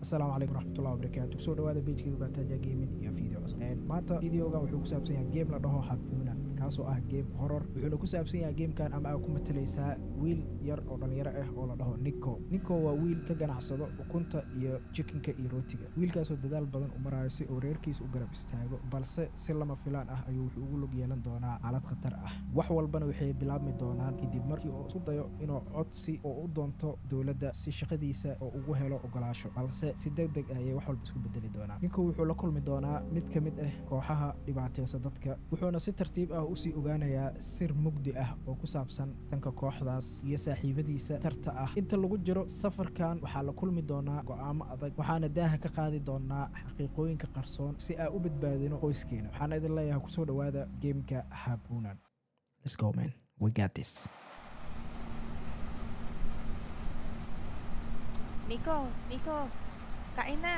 Asalaamu calaykum waraxmatullahi wabarakaatu. Kusoo dhawaada page-kayga Baataja Gaming iyo video cusub. Maanta videogan wuxuu ku saabsan yahay game la dhaho Habunan, kaasoo ah game horror. Wuxuuna ku saabsan yahay gamekan ama aad ku matalaysaa wiil yar oo dhalinyaro ah oo la dhaho Nico. Nico waa wiil ka ganacsado ukunta iyo chickenka iyo rootiga. Wiilkaasoo dadaal badan u marayo si uu reerkiisa u garab istaago, balse si lama filaan ah ayuu wuxuu ugu lug yeelan doonaa xaalad khatar ah. Wax walbana waxay bilaabmi doonaan kadib markii uu isku dayo inuu codsi oo u doonto dowladda si shaqadiisa oo ugu helo ogolaasho, balse si degdeg ah ayay wax walba isku bedeli doonaan. Ninku wuxuu la kulmi doonaa mid ka mid ah kooxaha dhibaateysa dadka, wuxuuna si tartiib ah usii ogaanayaa sir mugdi ah oo ku saabsan tanka kooxdaas iyo saaxiibadiisa tarta ah. Inta lagu jiro safarkan waxaa la kulmi doonaa go'aamo adag, waxaana daaha ka qaadi doonaa xaqiiqooyinka qarsoon si aan u badbaadino qoyskeena. Waxaana idin leeyahay kusoo dhawaada gameka Habunan. Let's go, man, we got this. Nico, Nico, kain na.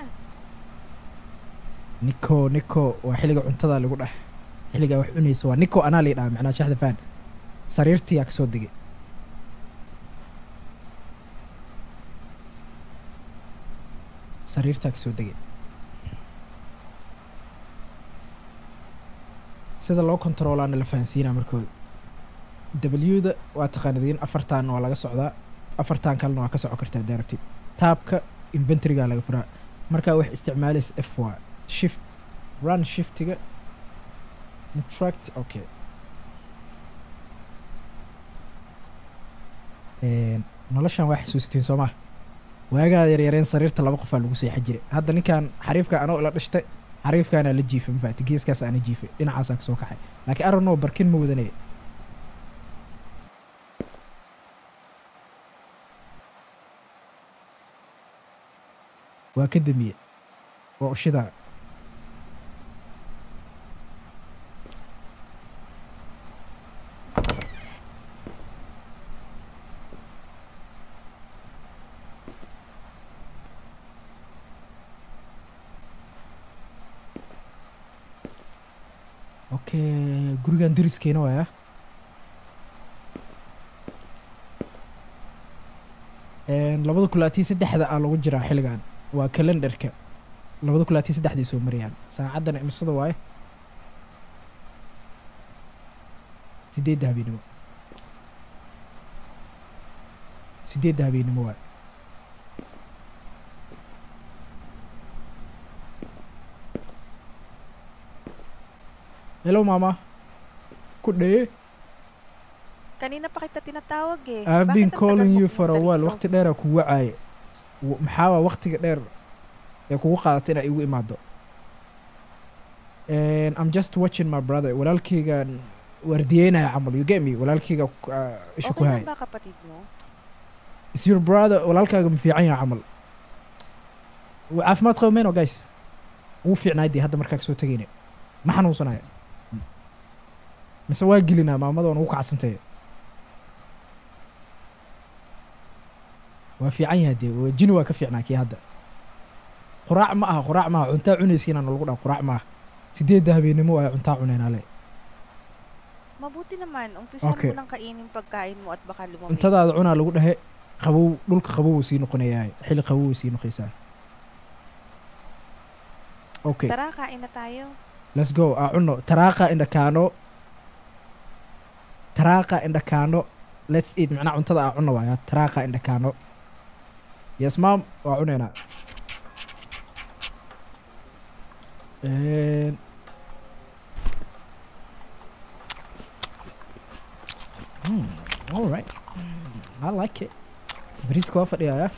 Nico, Nico, waa xilliga cuntada lagu dheh, xilligaa wax cunaysa waa Nico. Anaa la dhaha macnaa shaxda faan sariirtiyaa kasoo degay. Sariirtaa kasoo degay. Sida loo controlaana la fahansiinaa markooda. W-da waa taqaanidiin, afartaan waa laga socdaa, afartaan kalena waa ka soco kartaa haddaa rabtid. Tab-ka inventorygaa laga furaa. Markaa wax isticmaalaysa F waa shift, run shiftiga, interact. Okay. Noloshan waa xasuusatiin soo maha? Waagaa yaryareen sariirta laba qofaa lagu seexan jiray. Hadda ninkan xariifka anoo ila dhashtay, xariifkaanaa la jiifay, mafaati geeskaas aana jiifay, dhinacaasaan kasoo kaxay, laakiin arono barkin ma wadanaya. Waa ka damiyey, waa ushidaa. Okay, gurigan deriskeena waaya. 2023 aa lagu jiraa xilligan, waa calendarka 2023 soo marayaan. Saacaddana imisada waaye? 8-da habeenimo. 8-da habeenimo waaye. Hello, mama. Ku dheye. Kanina pa kita tinatawag eh. I've been Bakit ang tagal calling mo you for a pumunta while. rito? Waqti dheer aa kugu wacaaye. Maxaa waa waqtiga dheer ee kugu qaadatay inaa igu imaado? And I'm just watching my brother. Walaalkaygaan waardiyeynaya camal. You get me? Walaalkayga isha ku Okay lang haya. ba kapatid mo? Is your brother, walaalkaaga ma fiican yahay camal? Wuu caafimaad qaba meno, guys? Wuu fiicnaay dee hadda markaa kasoo tegayna. Ma xanuunsanaya? Mise waa gelinaa maamada waan ugu kacsantay. Waa fiican yahay dee, waa jini, waa ka fiicnaa kii hadda. Quraac ma aha, quraac ma aha, cuntaa cunaysiina lagu dhaha quraac ma aha. 8-da habeenimo waa cuntaa cunaynaa le. Mabuti naman, umpisahan Okay. mo nang kainin pagkain mo at baka lumamig. Cuntadaada cunaa lagu dhahe, qabow dhulka qabow wuu sii noqonayaa, xilli qabow wuu sii noqoysaa. Okay. Tara, kain na tayo. Let's go, aa cuno. Taraaqa indhakaano, taraaqa indhakaano, let's eat. Macnaha cuntada aa cuno waaya. Taraaqa indhakaano. Yes mom, waa cunaynaa. All right. I like it. Bariiska waa fadhiyaa.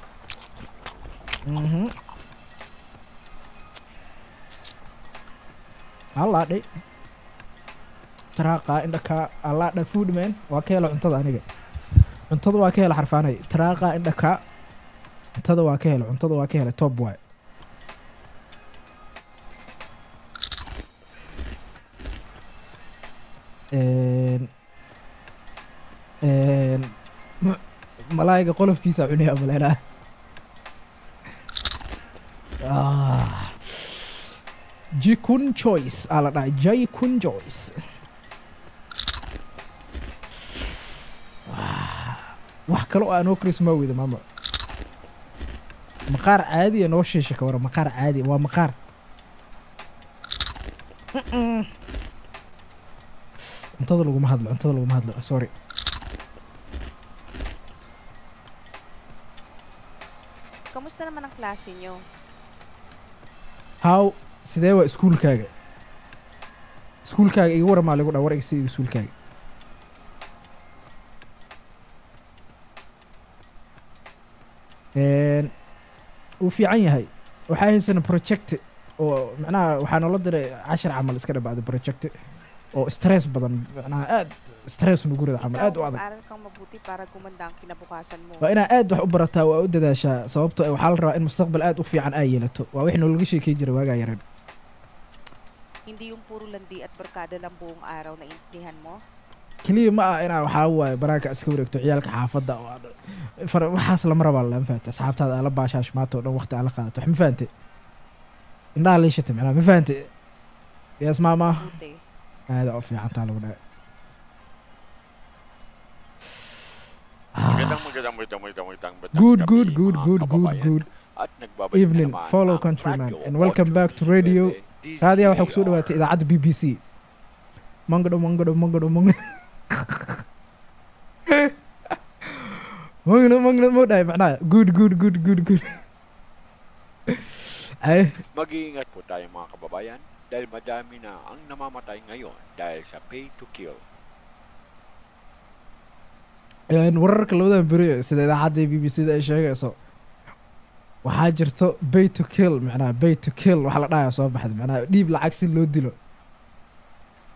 Allaadhay. Taraaqa indhaka allaadha food, man. Waa ka hela cuntada aniga. Cuntada waa ka hela xarfaanay. Taraaqa indhaka. Cuntada waa ka hela, cuntada waa ka hela, top waay. Een malaayga qolofkiisa cunaya maleynaa. Ah. Jikun Choice aa la dhahay, Jikun Choice. Wax kale oo aan oo Chris ma weyda maama. Maqaar caadi ah noo shiisha ka waran, maqaar caadi waa maqaar. Cuntada laguma hadlo, cuntada laguma hadlo, sorry. Kamusta naman ang klase nyo? How sidee waa iskuulkaaga? Iskuulkaaga iga waramaa lagu dhaa, war iga sii iskuulkaaga. Wuu fiican yahay. Waxaa haysana project oo macnaha waxaa noola diray cashar camal iska dhabacday project oo stress badan, macnaha aad stress nugu rida camal Ikaw, aad u adag. Mag-aral kang mabuti para gumanda ang kinabukasan mo. Waa inaa aad wax u barataa, waa u dadaashaa, sababtoo ah waxaa la rabaa in mustaqbal aad u fiican aa yeelato. Waa wixii noolaga sheekey jiray waagaa yareen. Hindi yung puro landi at barkada lang buong araw na intindihan mo. Keliya ma ah inaa waxaa waaye banaanka iska wareegto ciyaalka xaafadda oo aad waxaas lama rabaa, lama fahante. Asxaabtaada aa la baashaash maanta oo dhan waqti aa la qaadato, wax ma fahante, indhaha liishata macnaha ma fahante. Yes mama. Mabuti. Aada u fiican taa lagu dhahay. Magandang magandang magandang magandang magandang magandang Good gabi, good good mga good good kababayan. Good At nagbabalik na evening naman fellow ang countryman Radyo and welcome back to radio. 8.9 Raadiyaha waxaa kusoo DZR. dhawaatay idaacadda BBC. Mangadho mangadho mangadho mangadho mangno mangno mo dhahay macnaha good good good good good ay. Mag-iingat po tayo mga kababayan dahil madami na ang namamatay ngayon dahil sa pay to kill. Wararka labadan beri sida idaacadda BBC da ay sheegayso waxaa jirto pay to kill, macnaha pay to kill waxa la dhahayaa soo baxday, macnaha dhiib lacag si loo dilo.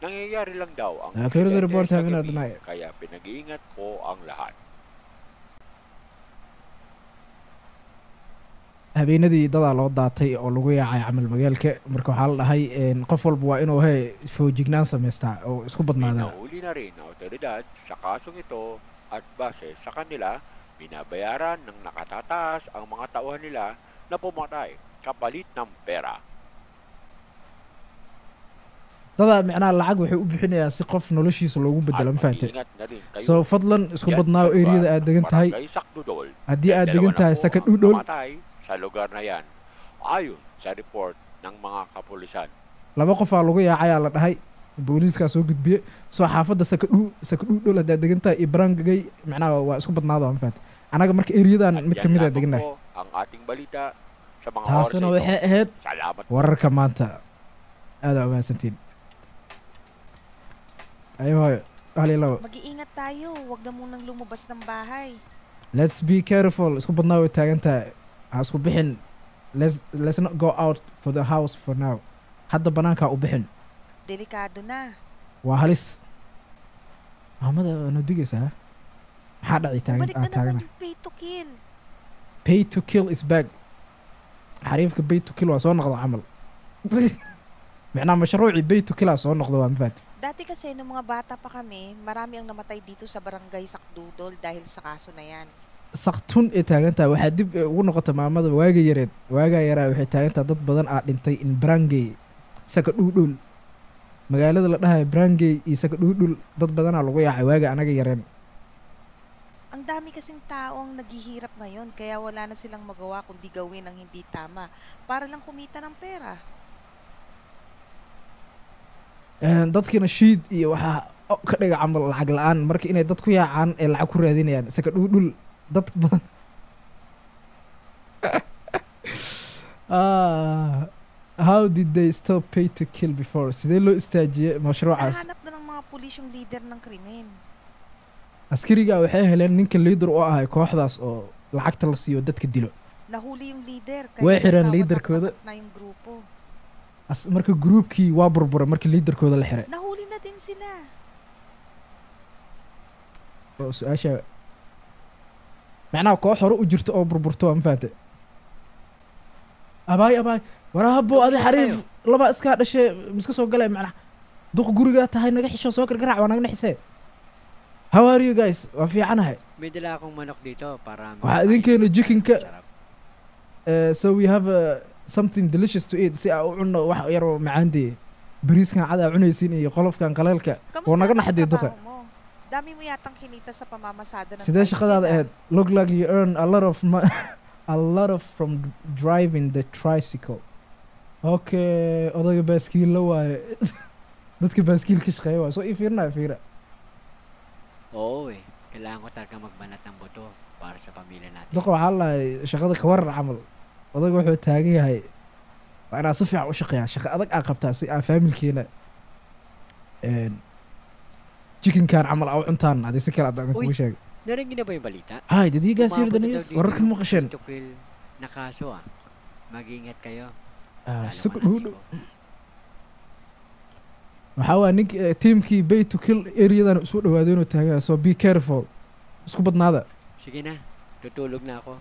Nangyayari lang daw ang Pero the insidente report sa have not gabi, denied. Kaya pinag-iingat po ang lahat. Habeenadii dadaa loo daatay oo lagu yaacay camal magaalka, marka waxaa la dhahay qof walba waa inuu he foojignaan samaystaa oo isku badnaadaa. Pinahuli na rin ang otoridad sa kasong ito at base sa kanila, binabayaran ng nakatataas ang mga tauhan nila na pumatay kapalit ng pera. Dadaa micnaha lacag waxay u bixinayaa si qof noloshiisa loogu At bedelo, ma fahante? mag-iingat na rin kayo So fadlan isku diyan sa badnaaw lugar eriyada aad ng degan tahay. Barangay Sakdudol. Haddii aad Dalawa degan na tahay po ang Sakadudol, namatay sa lugar na yan ayon sa report ng mga kapulisan. Laba qofaa lagu yaacayaa la dhahay, booliiskaa soo gudbiye. Soo xaafadda Sakadudol haddaad degan tahay iyo barangay macnaha waa isku badnaado, ma fahante? Anaga marka eriyadan At mid yan ka mid a lamang degannahay. Po ang ating balita sa mga oras Taasina na ito. waxay ahayd Salamat po. wararka maanta. Aada umahadsantiin. Ayo hooyo, hal iyo labo. Mag-iingat tayo. Huwag na munang lumabas ng bahay. Let's be careful, isku badnaa way taagan tahay, ha isku bixin. Let's not go out for the house for now, hadda banaanka ha u bixin. Delikado na. Waa halis, maamada waa noo digaysaa, maxaa dhacay taagan Bumalik aa na naman taagana. Yung pay to kill. Pay to kill is back, xariifka pay to kill waa soo noqda camal, micnaha mashruucii pay to kill aa soo noqda, waa mafahat. Dati kasi nung mga bata pa kami, marami ang namatay dito sa barangay Sakdudol dahil sa kaso na yan. Saktun ay taagan tahay, waxaa dib ugu noqota maamada waaga yareed, waagaa yaraa waxay taagan tahay dad badan aa dhintay in barangay Sakadhuudhul, magaalada la dhahayo barangay iyo Sakadhuudhul dad badanaa lagu yaacay waaga anaga yareen. Ang dami kasing tao ang naghihirap ngayon kaya wala na silang magawa kundi gawin ang hindi tama para lang kumita ng pera. Dadkiina shiid iyo waxaa ka dhiga camal lacag la-aan, marka inay dad ku yaacaan ee lacag ku raadinayaan Sakadhuudhul dad badan. Ah, how did they stop pay to kill before? Sidee loo istaajiyey mashruucaas? Nahanap na ng mga pulis yung leader ng krimen. Askariga waxay heleen ninka leader u ahay kooxdaas oo lacagta la siiyo dadka dilo. Nahuli yung leader Way kaya xireen leaderkooda. nagkawatak-watak na yung grupo. Marka groupkii waa burburay markii leaderkooda la xiray. Nahuli na din sila. Oo su-aasha macnaha koox hore u jirto oo burburto, waa ma fahante? Abaay abaay waraabo adi xariif laba iskaa dhashay miska soo galay, macnaha duq gurigaa tahay, naga xisho, soo gargaraac waa naga naxisee. How are you guys? Waa fiicanahay. May dala akong manok dito para Waxaa idinkeena makakain chicken-ka. Sarap. So we have something delicious to eat, si aan u cunno wax yar oo macaan dee, bariiskan cad aa cunaysiin iyo qolofkan qaleelka Kamusta oo naga naman ang naxdii duqa. Trabaho mo? Dami mo yatang kinita sa pamamasada ng Sidee tricycle shaqadaada ah. ahayd? Look like you earn a lot of a lot of from driving the tricycle. Okay, odayga baaskiil la waaye. Dadka baaskiil ka shaqeeya waaye. Soo ii fiirinaya fiira. Oo eh. Kailangan ko talaga magbanat ng buto para sa pamilya natin. Duqa waxaa la lahay shaqada ka warar camal. Odayga wuxuu taagan yahay waa inaan si fiican u shaqeeyaa, shaqo adag aan qabtaa si aan faamilkeena chickenkan camal aa u cuntaan. Hadii si kale haddaan Uy! kugu sheego. Narinig niyo na ba yung balita? Hi, did you guys hear the Umabot na news? daw dito Wararka yung ma maqasheen? Tukil na kaso ah. Mag-ingat kayo. Ah, Lalo si ka ku na, dhow dhow. Nico. Waxaa waa nink teamkii bay to kill areadan isu dhawaadeen oo taagan, so be careful, isku badnaada. Sige na, tutulog na ako.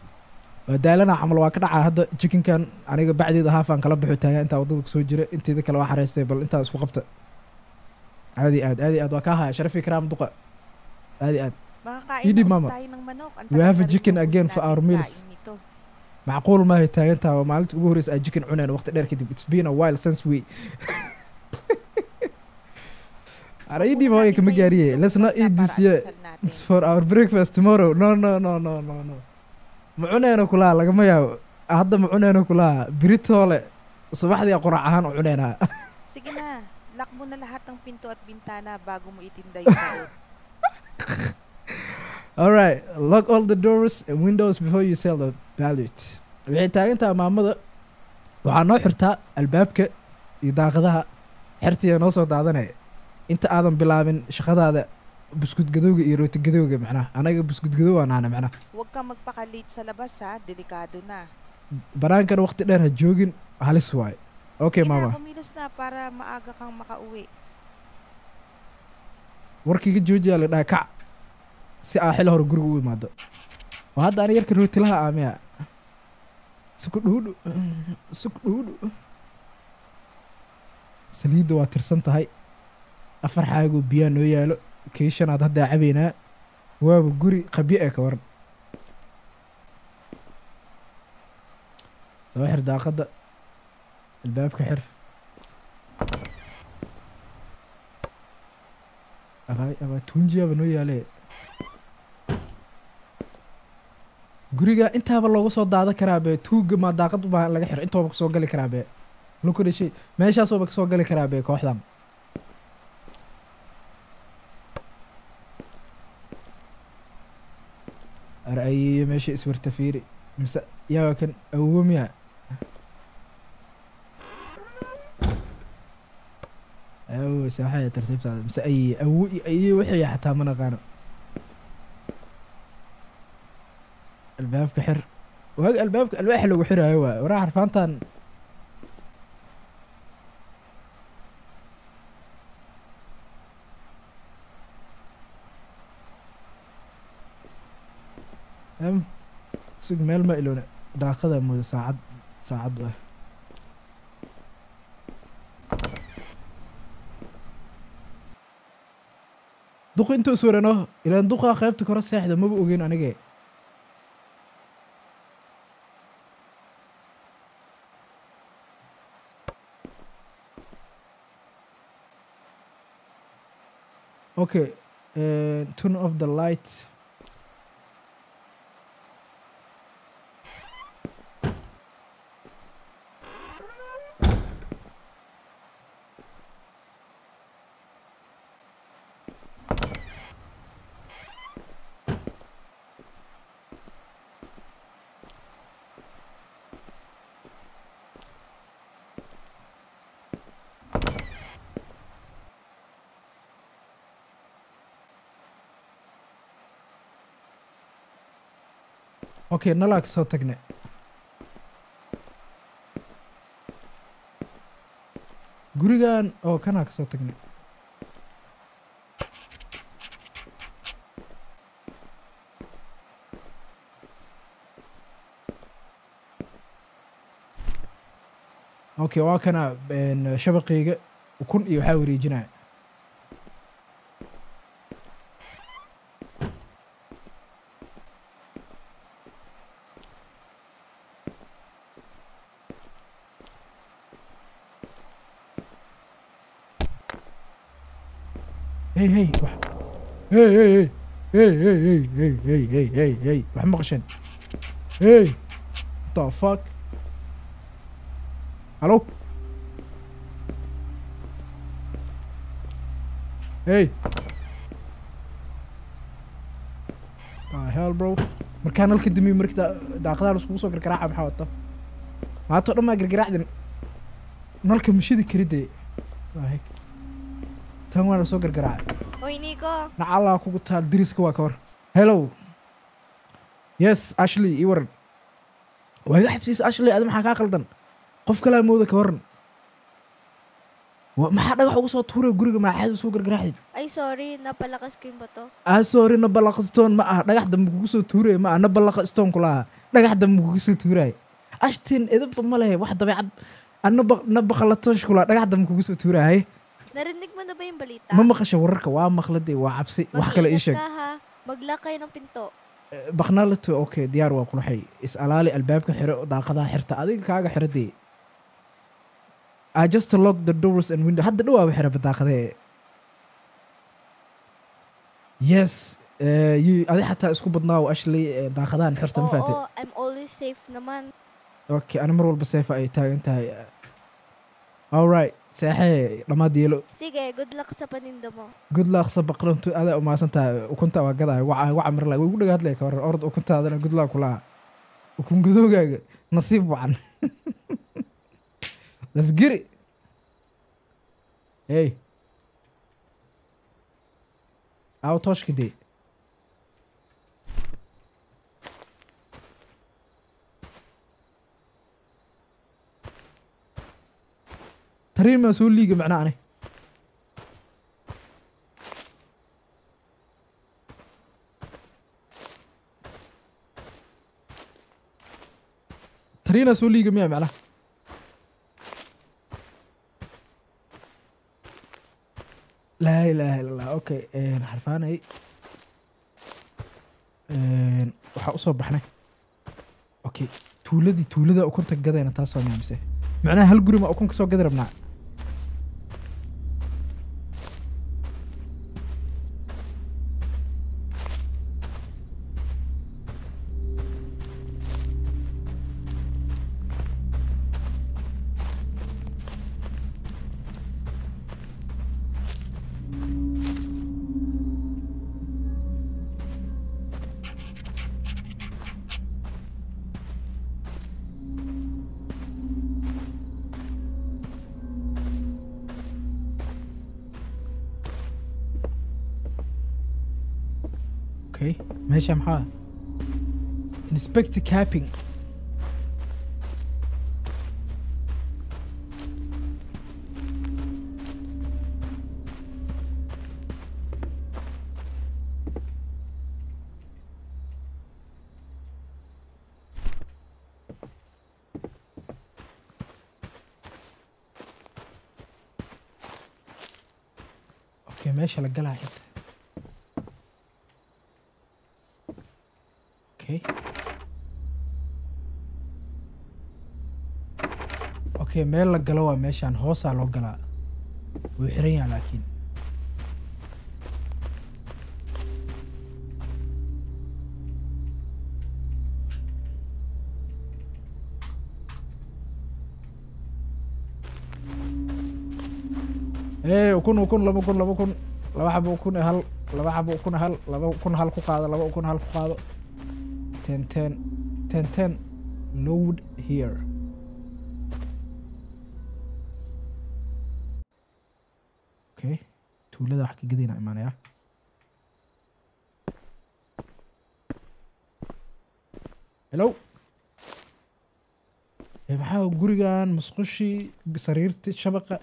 Waa daalana camal waa ka dhacaa hadda chickenkan aniga bacdeeda haaf aan kala baxo taagan intaa waddada kusoo jira, inteeda kale waa xareystay, bal intaa isku qabta. Aad iyo aad, aad iyo aad waa kaa haya sharafi karaam duqa, aad iyo aad. Makakain Idi, na ulit mama. tayo ng manok. Ang We tagal have a na rin chicken nung huli again for nating our meals. kain nito. Macquul maahay taagan tahay, waa maalinta ugu horreysa ay chicken cuneen waqti dheer kadib. It's been a while since we Ara Huwag ii dhiib muna hooyo natin kama kainin gaariye. ito Let's bukas not na eat para this yet. almusal It's natin. for our breakfast tomorrow. No, no, no, no, no, no. Ma cuneyno kulaa, lagama yaabo. Hadda ma cuneyno kulaa. Biritoole subaxdii quraac ahaan u cuneynaa. Sige na, lock mo na lahat ng pinto at bintana bago mo itinda yung balot. Alright, lock all the doors and windows before you sell the ballot. Waxay taagan tahay maamada. Waxaa noo xirtaa albaabka iyo daaqadaha, xertiya noo soo daadanaya inta aadan bilaabin shaqadaada buskud gadowga iyo rooti gadowga. Macnaha anaga buskud gadow aan ahna macnaha. Huwag kang magpaka-late sa labas ha, delikado na. Banaankana waqti dheer ha joogin, halis waaye. Okay Sige na, mama. kumilos na para maaga kang makauwi. Warkiga joojiyaa la dhaha, kac si aa xil hore guriga u imaado. Waa hadda ani yarka rootilaha aamiya. Suku dhuudhu, suku dhuudhu. Saliidda waa tirsan tahay, 4 xaagoo biyaa noo yaalo, kii shanaad haddaa cabaynaa. Waaba guri qabyo ee ka waran. Soo xir daaqadda, albaabka xir. Abaa abaa tuunjiyaaba noo yaale. Guriga intaaba looga soo daadan karaa be tuuga, maa daaqad u baahan laga xiro, intooba kasoo gali karaa be. Look at the shit, meeshaasooba kasoo gali karaa be kooxdan. Ar-ayeeyo meesha iswarta fiiri, mise yaa kan awowo miya? Awowe saaxaya tartiibtaada, mise ayeeye awowo iyo ayeeye wixii xataa ma naqaano. Albaabka xir, waagi albaabka alwaaxa lagu xiraayo waa waraa xarfaantan. Em sug meel ma ilowna, daaqada moodo saacad saacad ah. Duqu intuu iswarano ilaan duqaa qaybta kore seexda maba ogeyn anige. Okay, turn off the light. Okay, nalaa kasoo tagne. Gurigan oo kanaa kasoo tagne. Okay, waa kana shabaqayga ukun iyo waxaa wareejinaya. Hey hey, wax hey hey hey hey hey hey hey hey hey hey hey, wax maqasheen? Hey. The fuck? Hello? Hey. The hell, bro? Markaan halka damiyo marka daaqadaha la iskugu soo gargaraaca maxaa wata? Maanta oo dhan maa gargaraacdin. Nalka ma shidi karidee. Waa tan waa la soo gargaraacay. Hoy, Nico. Nacalaa kugu taal deriska waa ka war. Hello. Yes, Ashley, ii waran. Waa iga xabsiis Ashley, adi maxaa kaa qaldan? Qof kalaa mooda ka waran. Maxaa dhagax ugu soo tuuray guriga maaxaad usoo gargaraacdid? Ay, sorry. Napalakas ko yung bato. Ah, sorry, nabalaqastoon ma aha. Dhagax dambe kugu soo tuuray ma aha. Nabalaqastoon kulaha. Dhagax dambe kugu soo tuuray. Ashtin edabba ma lehe wax dabeecad. Nabaqalatosh kulaha dhagax dambe kugu soo tuuray. Narinig mo na ba yung balita? Ma maqasha wararka waa maqladay waa cabsi wax kale ii sheeg. Mag-ingat ka ha. Mag-lock kayo ng pinto. Baqnalato okay diyaar waa qurxay. Is alaali albaabka xiro daaqadaha xirta adiga kaaga xiradii. I just lock the doors and window. Hadda dhawaa xira daaqadee. Yes, you adi xataa isku badnaa Ashley daaqadahan xirta ma faatay. Oo, I'm always safe naman. Okay, ana mar walba safe ay taagan tahay. All right, seexee dhammaad yeelo. Sige, good luck sa paninda mo. Good luck sa baqlantu adaa umaasan tahay ukunta waa gadaay waca waca mar laa way ugu dhagaadlay ka waran orod ukuntaadana good luck kulaha. Ukun gadowgaaga nasiib wacan. Let's get it. Hey. Aw tooshka dee. Tariin maa soo liiga macnaa ani. Tariinaa soo liiga miyaa macnaha? Laa ilaaha illa Allah. Okay, xarfaanay. Waxaa u soo baxnay. Okay, tuulada ukunta gadayna taas oo mise. Macnaha hal guri ma ukun ka soo gadi rabnaa? Okay, meesha maxaa? Inspect capping. Okay, meesha la galaa xigta. Okay. Okay, meel la galo waa meeshaan hoosaa loo galaa. Wuu xiran yahay laakiin. Hey, ukun ukun laba kun laba kun laba xabo ukun hal laba xabo ukun hal laba ukun hal ku qaado laba ukun hal ku qaado. 10 10 10 10 load here. Okay, tuulada wax ka gadayna imaanaya. Hello. Maxaa gurigan musqushi sariirta shabaqa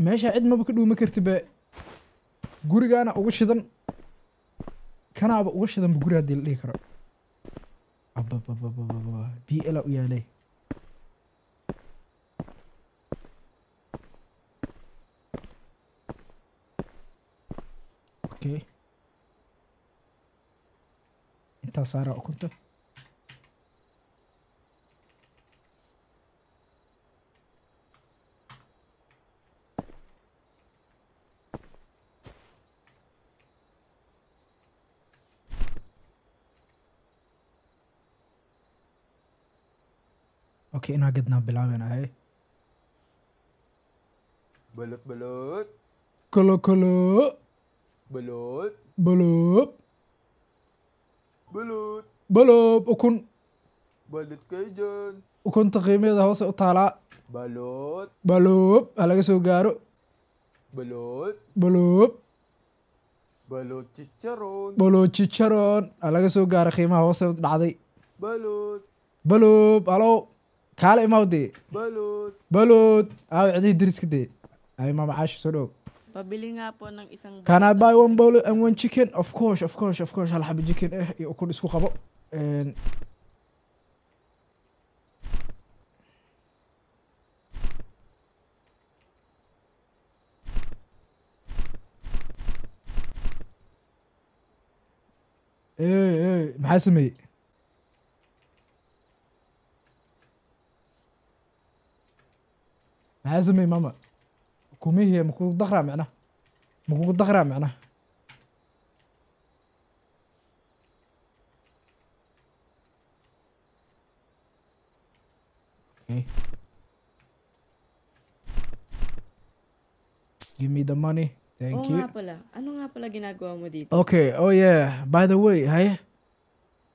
meesha cid maba ka dhuuma karti ba gurigaana uga shidan kanaaba uga shidan ba guri haddii la dhihi karo. Abababababa BL u yaalay. Okay. Intaa saara ukunta. Okay, inaa gadnaa bilaabeen ahay. Balot, balot. Kolo kolo. Balot. Baloob. Balot. Baloob ukun. Balot kayo dyan. Ukunta qiimaheeda hoose u taalaa. Balot. Baloob ha laga soo gaaro. Balot. Baloob. Balot chicharon. Baloo chicharon ha laga soo gaaro, qiimaha hoose u dhacday. Balot. Baloob alo kaale imaw dee. Balot. Balood aaw cidihii deriska dee. Ay maama Caasha, soo dhow. Pabili nga po ng isang Can I balot at buy one isang bowl and one chicken? Of course, of course, of course. Hal xabo chicken eh iyo ukun isku qabo. Ee maxaa sameeyey? Maxaa sameeyey mama? Kumihii ma kugu daqraa macnaha? Ma kugu daqraa macnaha? Okay. Give me the money. Thank Oo you. nga pala. Ano nga pala ginagawa mo dito? Okay, oh yeah. By the way, hey.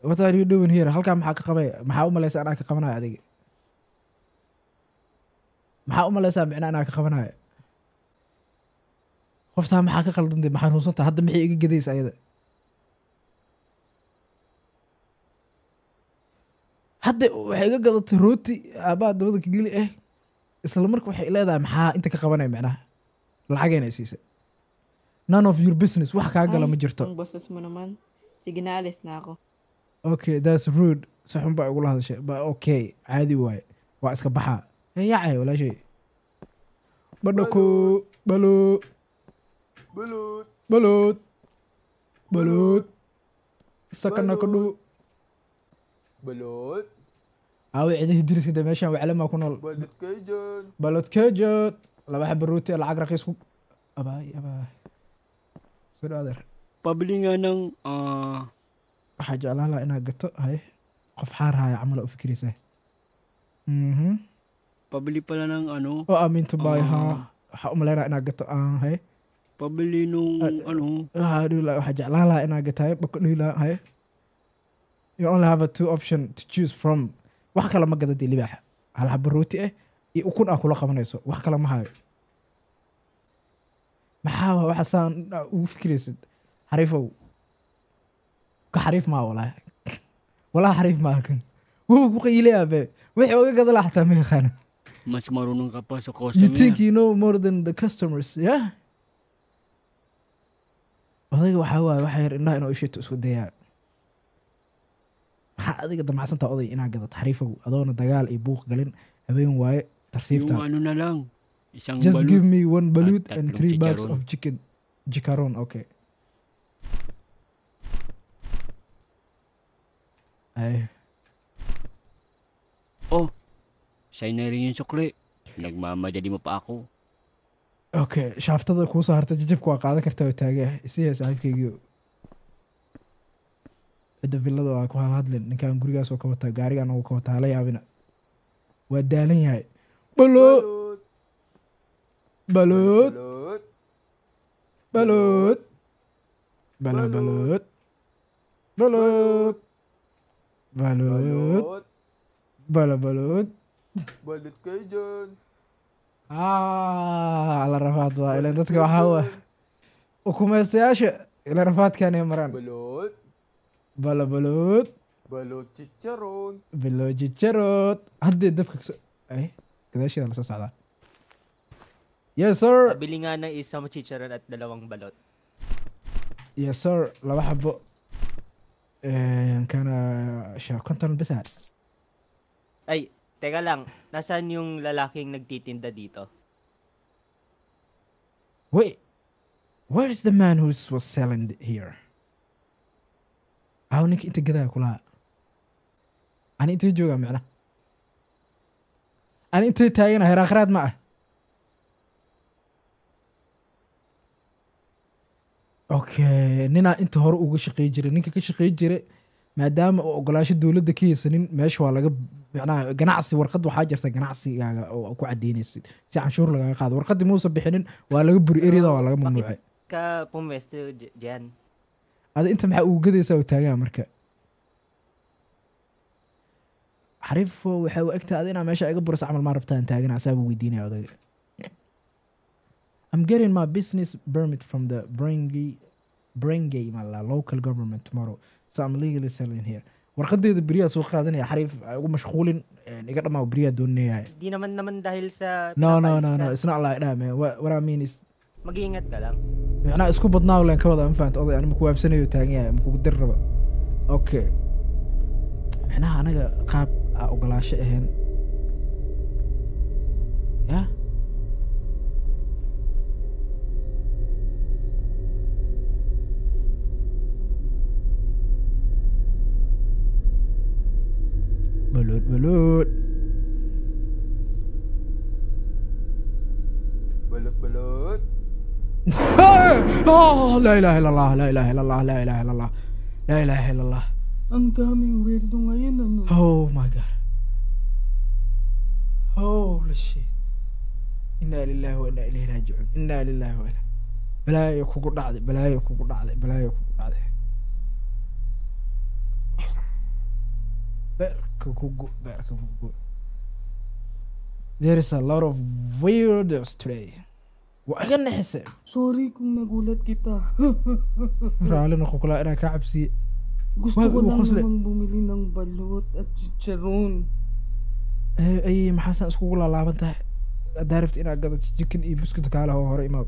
What are you doing here? Halkaa maxaa ka qabay? Maxaa u malaysaa anaa ka qabanayo adiga? Maxaa u malaysaa micnaa anaa ka qabanayo? Qoftaa maxaa ka khaldantay? Maxaa xanuunsantaa? Hadda maxay iga gadaysa ayada? Hadda waxay iga gadatay rooti aabbaha dabada ka geli eh. Isla marka waxay leedahay maxaa inta ka qabanaya micnaha? Lacagayna i siisay. None of your business. Wax kaa gala Ay, ma jirto. ang boses mo naman. Sige na, alis na ako. Okay, that's rude. Si xun baa igula hadashay. But okay, caadi waaye. Waa iska baxaa. Yaacay walaashay. Badhako, balo, Balot. balood, balood. Sakana ka dhow. Balot. Aawe cidihii deriska dee, meeshaan waclamaa ku nool. Balot kayo dyan. Balood kejood. Laba xabo rooti lacag raqiis ku. Abaay, abaay. Soo dhaw adeer. Pabili nga ng Waxaa jeclaan lahaa inaad gato. Haye. Qof xaar haya camal aa u fikiraysaa. Pabili pala ng ano, Oh, I mean to buy, Ah. huh? Waxaa u malaynaa inaad gato. Ah, haye. Pabili nung ano, Waxaa dhihi lahaa, waxaa jeclaan lahaa inaad gatahay baka dhihi lahaa haye. You only have a two option to choose from. Wax kale ma gada dee libaaxa. Hal xabo rooti ah iyo ukun aa kula qabanayso. Wax kale ma hayo. Maxaa waa waxa saan aa ugu fikiraysid? Xariifow. Ka xariif maa walaahi. Walaahi xariif maa halkan. Wuu ku qayilaya be. Wixii oga gada lahaa xataa ma yaqaano. Mas marunong ka pa sa You customer. think you know more than the customers, yeah? Odayga waxaa waaye waxa yar indhaha inuu ishito isku dayaa. Maxaa adiga damacsantaa oday inaa gadato xariifow adoona dagaal iyo buuq galin, habeen waaye, tartiibta. Yung ano na lang, isang Just balut give me one balut at and tatlong three bags chicharon. Of chicken. Chicharon, okay. Ay, Oh, sa'yo na rin yung sukli. Nagmamadali mo pa ako. Okay, shaaftada kuu soo hartay jajabka waa qaadan kartaa oo taagee. Isiya saaxiibkaygii. Cidda villada waa ku hadlin ninkaan gurigaas oo ka wataa gaarigaan oo ka wataa hala yaabina. Waa daalan yahay. Balo, Balot. balood, Balot. balood, balo balood, balood, balood, Balot. balo balood. Balot kayo dyan. Ah, la rafaad waa ileen Balot dadka kayo waxaa waa dyan. ukumaystayaasha ila rafaadkan ay maraan. Balot. Balo balood, Balot chicharon. bilo jijarood. Haddii dabka kasoo ay gadaasheeda lasoo socdaa. Yes sir. Pabili nga ng isang chicharon at dalawang balot. Yes sir, laba xabo. Kana sha 50 bisa. Ay, teka lang. Nasaan yung lalaking nagtitinda dito? Wait, where is the man who was selling here? Aw ninka inta gadaa kulaha. Ani intee joogaa macna? Ani intee taagana heer aakhiraad ma ah. Okay, ninaa inta hore uga shaqey jiray, ninka ka shaqey jiray Maadaama uu ogolaasho dowladda ka haysanin, meesha waa laga macnaha ganacsi warqad waxaa jirta ganacsigaaga oo ku cadeynaysid si canshuur lagaga qaado. Warqaddii muusan bixinin, waa laga buri area-da, waa laga Bakit mamnuucay. ka pumwesto dyan? Ada inta maxaa ugu gadaysaa oo taagaa marka? Xariifo, waxay u egtahay ada inaa meesha iga burisa camal. Maa rabtaan taagana asaaba weydiinaya odayga. I'm getting my business permit from the Barangay mala local government tomorrow, so I'm legally selling here. Warqadeeda beriyaa soo qaadanaya. Xariif, ha igu mashquulin, iga dhamaa, beriyaa doonaya. Di naman naman dahil sa No, no, pinapaalis no, no, ka. it's not like that, man. What I mean is Mag-iingat ka lang. Macnaha isku badnaa leen ka wada, ma fahanta oday? Ani maku waabsanayo taagan yahay, makugu dir raba. Okay, macnaha anaga qaab aa ogolaasho ahayn ya. Balloon, balloon. Balot, balot. Oh, laa ilaaha illa Allah, laa ilaaha illa Allah, laa ilaaha illa Allah, laa ilaaha illa Allah. Ang daming weirdo ngayon, ano? Oh my God. Holy shit. Inna lillahi wa inna ilayhi raaji'uun. Inna lillahi wa inna. Balaayo kugu dhacday, balaayo kugu dhacday, balaayo kugu dhacday. Beerka kugu, beerka kugu. There is a lot of weirdos today. Waa iga naxisay. Sorry kung nagulat kita. Raali noqo kulaa inaan kaa cabsiye. Gusto Waad ko igu lang qosle. naman bumili ng balot at chicharon. Ay, maxaasaan iskugu laalaaban tahay? Haddaa rabti inaad gadato chicken iyo buskut, kaale hoo hore imaw.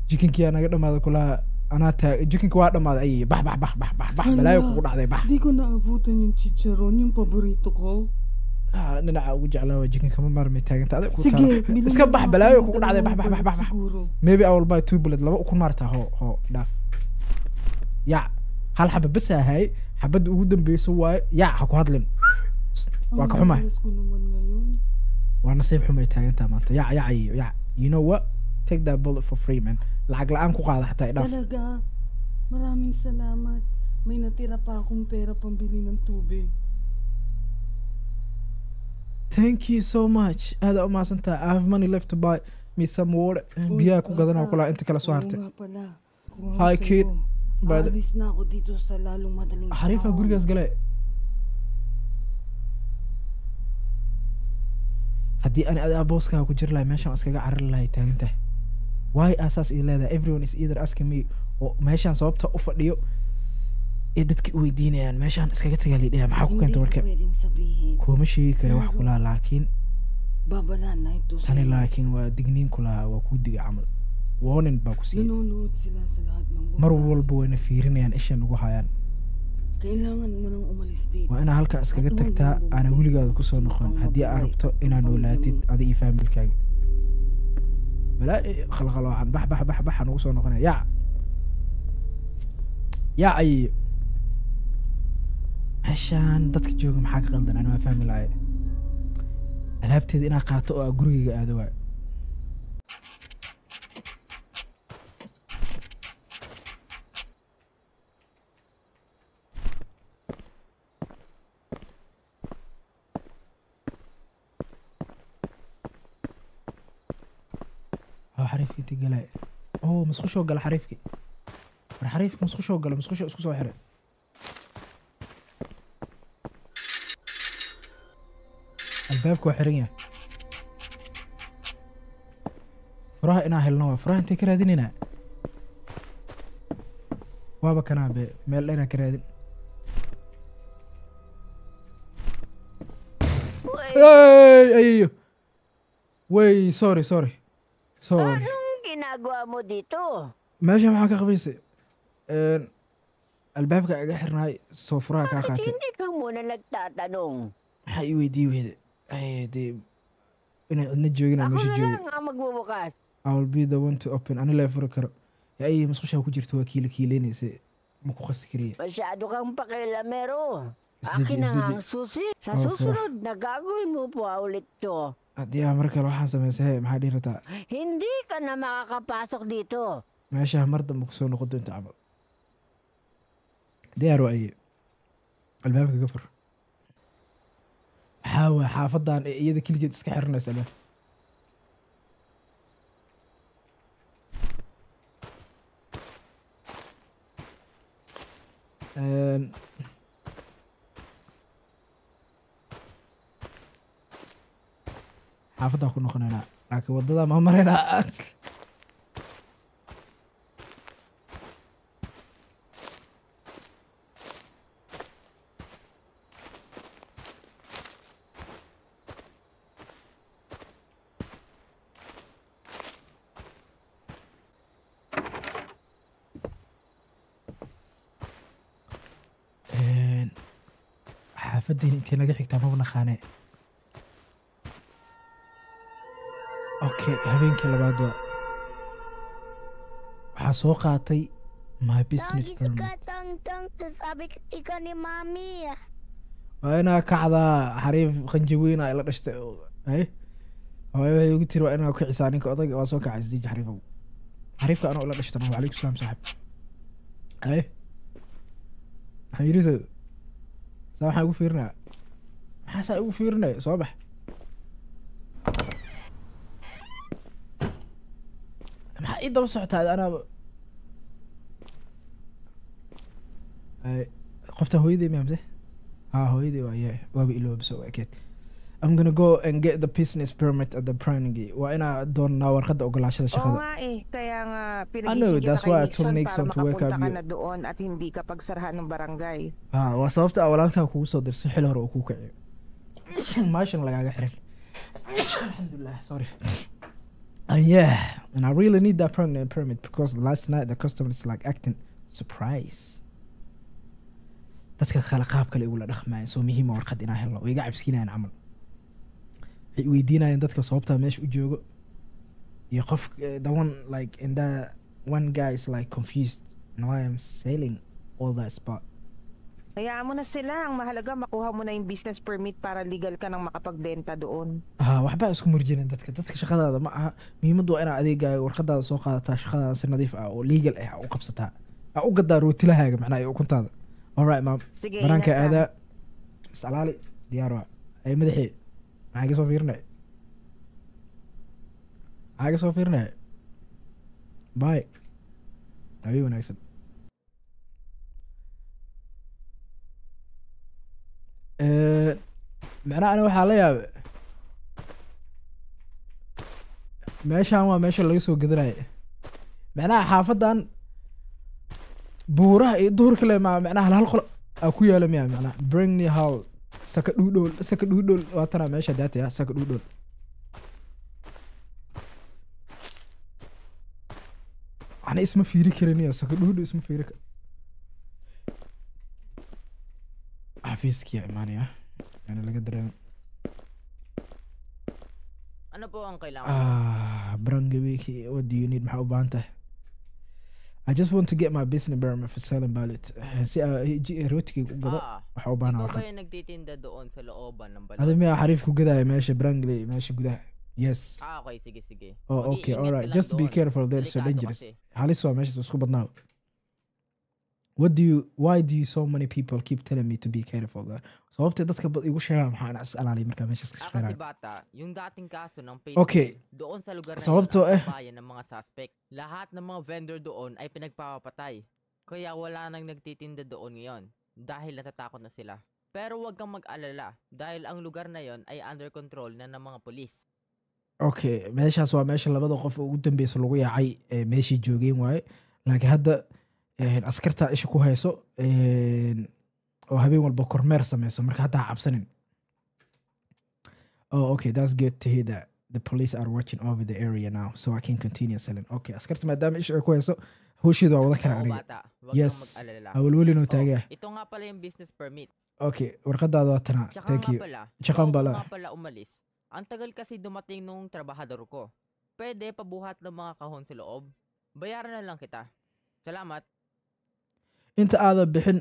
Chickenkiyaa naga dhamaaday kulaha, anaa taag chickenka waa dhamaaday. Ay, bax, bax, bax, bax, bax, bax, balaayo kugu dhacday, bax. Di ko naabutan yung chicharon, yung paborito ko. Ah, dhinaca ugu jeclaa waa chicken, kama maarmay taaganta adag ku Sige, taala. bilhin Iska mo bax, na balaayo ako ng kugu dhacday, bax, dalawang bax, bax, bax, balot bax. siguro. Maybe I will buy two bullet, laba ukun maartaa. Hoo hoo, dhaaf, yac. Hal xaba bas ahay, xabadda ugu dambeysa waaye. Yac, ha ku hadlin, waa Ang ka xumahay. madalas ko naman ngayon. Waa nasiib xumay taagantaa maanta. Yac, yac iyo yac. You know what, take that bullet for free, man. Lacag la-aan ku qaada xataa, idhaaf. Talaga, maraming salamat. May natira pa akong pera pambili ng tubig. Thank you so much, aad u mahadsantahay. I have money left to buy me some water. Uy, Biyaha ku gadanaa bata. kulaa inta kala soo Oo hartay. nga pala. Kung ako Hi, kid. sa'yo, By the aalis na ako dito sa lalong madaling xariifa panahon. Gurigaas gale. Haddii ani adaa booskaaga ku jiri lahay, meeshaan waan iskaga carari lahay taagantahay. Why asaas ii leedahay? Everyone is either asking me oo meeshaan sababta u fadhiyo ee dadka i weydiinayaan, meeshaan iskaga tagaa liidhaya. Maxaa ku Hindi keenta ko warka? pwedeng sabihin. Kuma sheegi kara wax Pero kulaa, laakiin babala na ito tani sa'yo. Laakiin waa digniin kulaa, waa kuu diga camal, warning baa ku siiyey. Nanonood sila sa lahat ng Mar oras. walba wayna fiirinayaan, ishan ugu hayaan. Kailangan mo nang umalis dito. Waa inaa halkaa iskaga At huwag tagtaa, nang aana bumalik weligaada kusoo sa noqon mukhang haddii aad mabait rabto ng inaad pamilya noolaatid mo. adi iyo faamilkaaga. Balaa khalkhaloocan. Bax, bax, bax, bax, nugu soo noqonaya. Yaac, yaac ayeeyo. Meeshaan dadka jooga maxaa ka qaldan? Ani waa fahmi lahay. Alaabteeda inaa qaato oo aa gurigayga aado waay. Oo xariifkii intii galay, oo musqushoo gala xariifkii. War xariifka musqushoo gala, musqusho isku soo xiray. Albaabka waa xiran yahay. Furaha inaa helno waa furaha. Intee ka raadinaynaa? Waaba kanaa be, meel dheeraa ka raadin. Hey, ayeeyo wey, sorry, sorry, sorry. Anong ginagawa mo dito? Meesha maxaa ka qabaysay? Albaabka iga xirnaay, soo furaha kaa Bakit qaatay. hindi ka muna nagtatanong? Maxaa ii weydii weyde? Ay, dee inay cidna joogin aan Ako meesha na joogay. lang ang magbubukas. I will be the one to open. Ani lee furi karo. Ay, musqushaa ku jirto, waa kiila kiileynaysa, ma ku qasi kariya. Masyado kang pakialamero. Isdeji, Akin na nga isdeji. ang susi. Sa Oh, fura. susunod na gagawin mo po ulit to. Haddii aa mar kale waxaan samaysay he, maxaa dhihi rabtaa? Hindi ka na makakapasok dito. Meesha mar dambe kusoo noqon doonta camal. Diyaar waaye. Albaabka ka fur. Maxaa waa xaafadan ee iyada keligeed iska xiranaysa albaabka? Xaafadaan ku noqonaynaa, laakiin waddada ma maraynaa. Een, xaafaddiina intee naga xigtaa maba naqaane. Okay, habeenkii labaad waa waxaa soo qaatay my business Lagi si permit. Katang-tang, sasabi ika ni Mami. Waa inaa kacdaa xariif qanji weyn aa ila dhashtay. Ay hooyo waxay igu tiri waa inaa kicisaa ninka odayga. Waa soo kacay isdiiji xariifow, xariifka anoo ila dhashtana. Wacalaykum salaam saaxib. Ay maxaan yidhi saa waxaan igu fiirinaya, maxaa saa igu fiirinaya? Soo bax, maxaa ii daba socotaa anaaba? Ay qofta hooyaday miyaa mise? Ah, hooyaday waa, yeah, waaba ilooba soo ekeed. I'm gonna go and get the business permit at the Prangi. Waa inaa doonaa warqadda ogolaashada Oo shaqada. nga eh, kaya nga I know, pinagising kita that's kay why I told Nixon Nixon para to wake makapunta up ka you. na doon at hindi ka pagsarhan ng barangay. Ah, waa sababta aan walaalkaa kugu soo dirso xil hore uu kuu kiciyo. Maashan lagaaga xiran. Alhamdulillah, sorry. And yeah, and I really need that permanent permit because last night the customer is like acting surprise. Dadka kale qaab kale igula dhaqmayaan, soo muhiima warqad inaan helno. Way iga cabsiinayaan camal. Waxay i weydiinayaan dadka sababta meesha u joogo iyo qof the one like, and that one guy is like confused and why I'm selling all that spot. Hayaan mo na sila, ang mahalaga makuha mo na yung business permit para legal ka nang makapagbenta doon. Ah, waxba isku murjinin dadka. Dadka shaqadaada ma aha. Muhiimaddu waa inaad adeegaaga warqadaada soo qaadataa, shaqadaada si nadiif ah oo legal ah u qabsataa, aa u gadaa rootilahaaga macnaha iyo ukuntaada. Alright maam. Sige, banaanka ingat ka. Aadaa isalaali diyaar waa. Ay madaxii maxaa iga soo fiirinay? Maxaa iga soo fiirinay? Bye, habeen wanaagsan. Macnaha ani waxaa la yaabay meeshaan waa meesha laga soo gadanaya macnaha xaafadan buuraha iyo duhurka le ma macnaha hal hal qol aa ku yaala miya macnaha Bringney Hall saka dhuudhool, saka dhuudhool waa tanaa meesha daataya saka dhuudhool. Ani isma fiiri karin iyo saka dhuudhool isma fiiri kar. Xafiiskiyaa imaanaya yani laga dareemo. Ano po ang kailangan mo? Ah, Barangay Wiki, what do you need? Maxaa u baahan tahay? I just want to get my business permit for selling balut. Si aa rootigayga u gado Ah, waxaa u baahanaa ikaw ba warqad. yung nagtitinda doon sa looban ng Adi balot? miyaa xariif ku gadaya meesha Barangay, meesha gudaha? Yes. Ah, okay. Sige, sige. Oh, okay, Mag-iingat ka alright. lang Just be doon. careful, they're so Delikado dangerous. kasi. Halis waa meeshaas, isku badnaa. What do you, why do you so many people keep telling me to be careful there? Sababta dadka bad igu sheegaan maxaa inaan is ilaaliyo markaa meeshaas ka Ah, kasi shaqeynayo? bata, yung dating kaso ng Okay. paintball, doon sa lugar na yun Sababtoo ang eh bayan ng mga suspect. Lahat ng mga vendor doon ay pinagpapapatay. Kaya wala nang nagtitinda doon ngayon dahil natatakot na sila. Pero huwag kang mag-alala dahil ang lugar na yon ay under control na ng mga pulis. Okay, meeshaas waa meesha labada qof oo ugu dambeysa lagu yaacay ee meeshii joogeen waaye, laakiin hadda askarta isha ku hayso oo habeen walba kormeer sameyso, marka hadda ha cabsanin. Oh, okay, that's good to hear that the police are watching over the area now, so I can continue selling. Okay, askarta maadaama isha ay ku hayso howsheedu waa wada karaa Oo aniga. bata, huwag kang Yes, mag-alala. hawlwelinoo Oh, taagaya. ito nga pala yung business permit. Okay, warqadaada waa tanaa. Tsaka Thank nga you. pala, Tsaka bago ka pala. nga pala umalis, ang tagal kasi dumating nung trabahador ko. Pwede pabuhat ng mga kahon sa loob. Bayaran na lang kita. Salamat. Inta aadan bixin,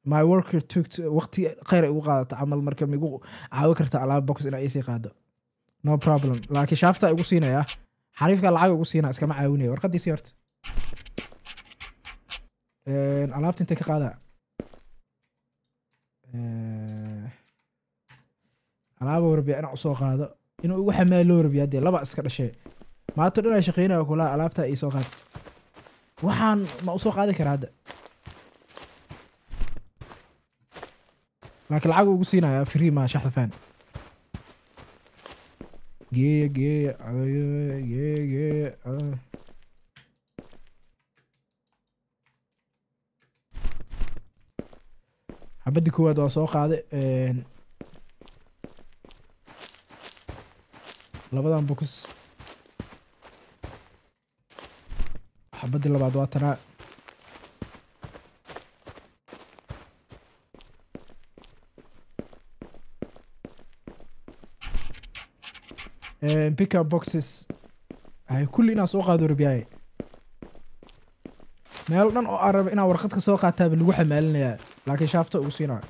my worker took waqti khayr ay ugu qaadata camal, marka ma igu caawi karta alaab box inaa iisii qaado? No problem, laakiin shaafta igu siinaya xariifka lacag igu siinaya, iskama caawinayo. Warqadiisii horta. Alaabta intee ka qaadaa? Alaaba rabiya inaan usoo qaado, inuu igu xamaalo rabiya. Dee laba iska dhashay maanta dhan ay shaqeynaya kula alaabta ii soo qaad. Waxaan ma usoo qaadi karaa hadda, laakiin lacag ugu siinaya free ma shaxda faan. Geeya geeya geeya geeya. Xabadii koowaad waa soo qaaday. Labadan box xabadii labaad waa tanaa. Pick up boxes ay kulli inaan soo qaado rabiyaaye. Meel dhan oo aan rabo inaan warqad ka soo qaataaba lagu xamaalinayaa, laakiin shaafta ugu siinaa.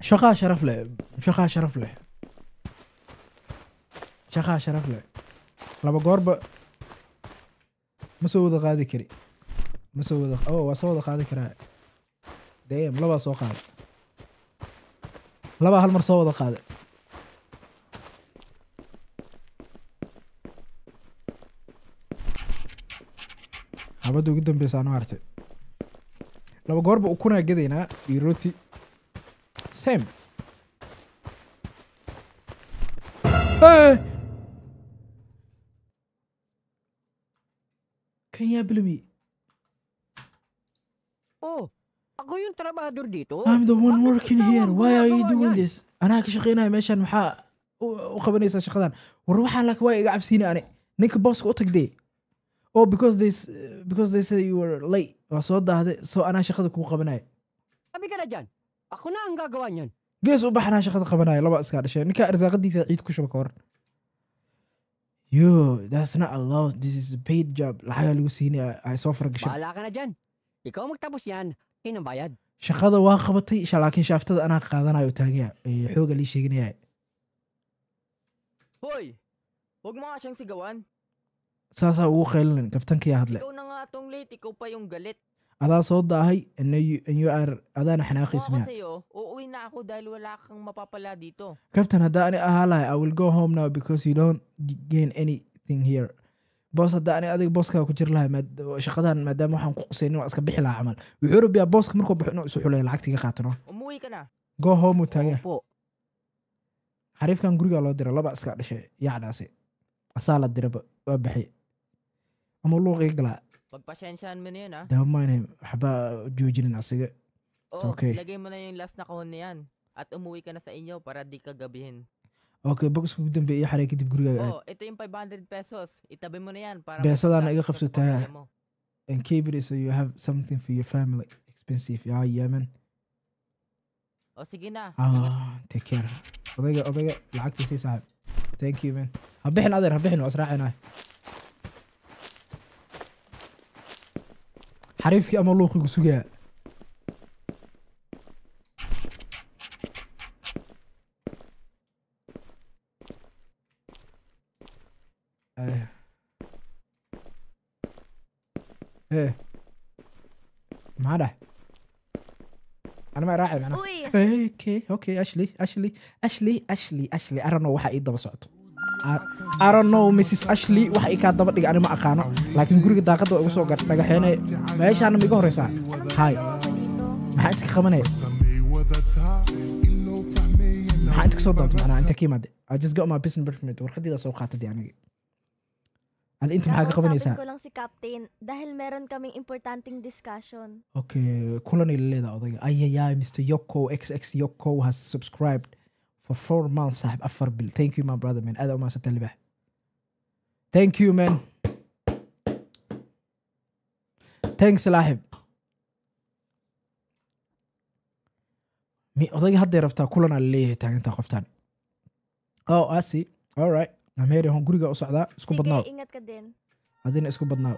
Shaqaa sharaf leh, shaqaa sharaf leh, shaqaa sharaf leh. Laba goorba ma soo wada qaadi kari, ma soo wada. Oh, waa soo wada qaadi karaa. Damn, labaa soo qaada, labaa hal mar soo wada qaada. Xabadda ugu dambeysa anoo hartay. Laba goorba ukunaa gadaynaa iyo rooti same. Hey! Kan yaa bilmi? Oh, ako yung trabahador dito. I'm the one Bakit working ikaw here. ang Why are you gumagawa doing niyan? this? Anaa ka shaqeynaya meeshan, maxaa u qabanaysaa shaqadan? War waxaan laakiin waa iga cabsiina ani. Ninka booska u tagdee. Oh, because they say you were late. Waa soo daahday, so anaa shaqada kuu qabanaya. Sabi ka na dyan. Ako na ang gagawa niyan. Gees u bax, anaa shaqada qabanaya. Laba iskaa dhasheen. Ninka arsaaqadiisa ciid ku shuba ka waran. Yo, that's not allowed. This is a paid job. Lacagaa lagu siinaya, ay soo faragashay. Bahala ka na dyan. Ikaw magtapos yan. Akin ang bayad. Shaqada waa qabatay, laakiin shaaftada anaa qaadanayo taagaya. Xooga lii sheeganaya. Hoy! Huwag mo nga siyang sigawan. Saasaa ugu qaylinin, kabtankiyaa hadle. Ikaw na nga tong late, ikaw pa yung galit. Adaa soo daahay and you are adaana Kung xanaaqaysa ako miya. sa'yo, uuwi na ako dahil wala kang mapapala dito. Captain, haddaa ani ahaa lahay, I will go home now because you don't gain anything here. Boss, haddaa ani adiga booskaa ku jiri lahay, shaqadan maadaama waxaan ku qusaynin waa iska bixi lahaa camal. Wuxuu rabiyaa booska markuu baxo inuu isu xuleeyo lacagta iga qaatano. Umuwi ka na. Go home uu taagaya. Opo. Xariifkan gurigaa loo dira, laba iska dhashay yacdaasi. Asaa la diraba waa baxay. Ama luuqiga galaa. Pagpasensyaan mo na yun ah. Don't mind him. Waxba joojinin asiga. It's Oh, okay. ilagay mo na yung last na kahon na yan. At umuwi ka na sa inyo para di ka gabihin. Okay, boxka ugu dambeeya iyo xaray kadib gurigaaga aad. Oh, ito yung 500 pesos. Itabi mo na yan para Beesadaana may iga pagkain ka sa qabsataa. pamilya mo. And keep it so you have something for your family. Expensive. Yeah, yeah, man. O sige na. Ingat. Ah, take care. Odayga, odayga, lacagta sii saaxiib. Thank you, man. Ha bixin adeer, ha bixin, waa israacinaya. Xariifkii ama luuqigu sugaya. Eh. Eh. Maxaa dhahay? Ana ma raacay macnaha. Uy! Okay, okay, Ashley, Ashley, Ashley, Ashley, Ashley. I don't know waxa ii daba socoto. I don't know, Mrs. Ashley, waxa ii kaa daba dhigay ani ma aqaano. Laakiin guriga daaqadda waa igu soo gar dhagaxeenay. Meeshaana ma iga horeysaa? Hi. Maxaa inta ka qabanaya? Maxaa inta ka soo doontay macnaha inta ka yimaade? I just got my business permit. Warqadayda soo qaatay dee aniga. Adi inta maxaa ka Kakausapin qabanaysaa? ko lang si Captain dahil meron kaming importanteng discussion. Okay, kulan ila leedahay odayga. Ayayay, Mr. Yoko, XX Yoko has subscribed for 4 months, saaxib, 4 bil. Thank you, my brother, man. Aad u mahadsantahay libaax. Thank you, man. Thanks, saaxib. Mi odayga hadday rabtaa kulan aa leeyahay taagantaa qoftaan. Oh, I see. All right. I'm heading home. Guriga u socdaa. Isku Sige, badnaaw. ingat ka din. Adina isku badnaaw.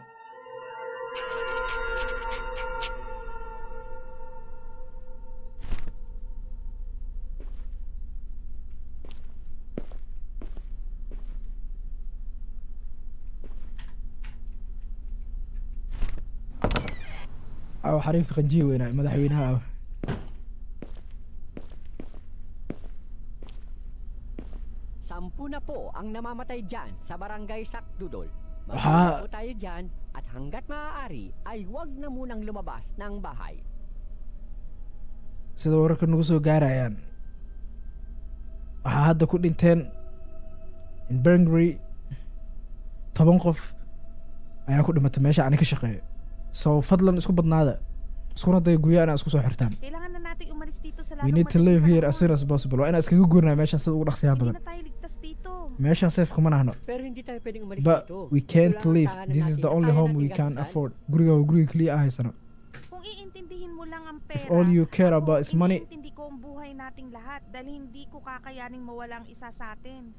Aw xariifka qanjiye weynaa madaxweynaha aw. Sampu na po ang namamatay dyan sa barangay Sakdudol. Waxaa Mag-ingat po tayo dyan at hanggat maaari ay huwag na munang lumabas ng bahay. Sida wararka nagu soo gaarayaan waxaa hadda ku dhinteen in Burngary 10 qof ayaa ku dhimatay meesha aan ka shaqeeyo. So fadlan isku badnaada, iskuna daya guryaha inaad isku soo xirtaan. Kailangan na nating umalis dito sa We lalong need to madaling live here as panahon. soon as possible. Waa inaan iskaga guurnaa meeshan sida ugu dhaqsiyaha Hindi badan. na tayo ligtas dito. Meeshan safe kuma nahno. Pero hindi tayo pwedeng umalis But dito. we Ito can't lang ang leave. tahanan This is natin the at only kaya home we nating can gastusan. afford. Guriga waa guriga keliya aan haysano. Kung iintindihin mo lang ang If pera, all you care ako, about is money, iniintindi ko ang buhay nating lahat dahil hindi ko kakayaning mawala ang isa sa atin.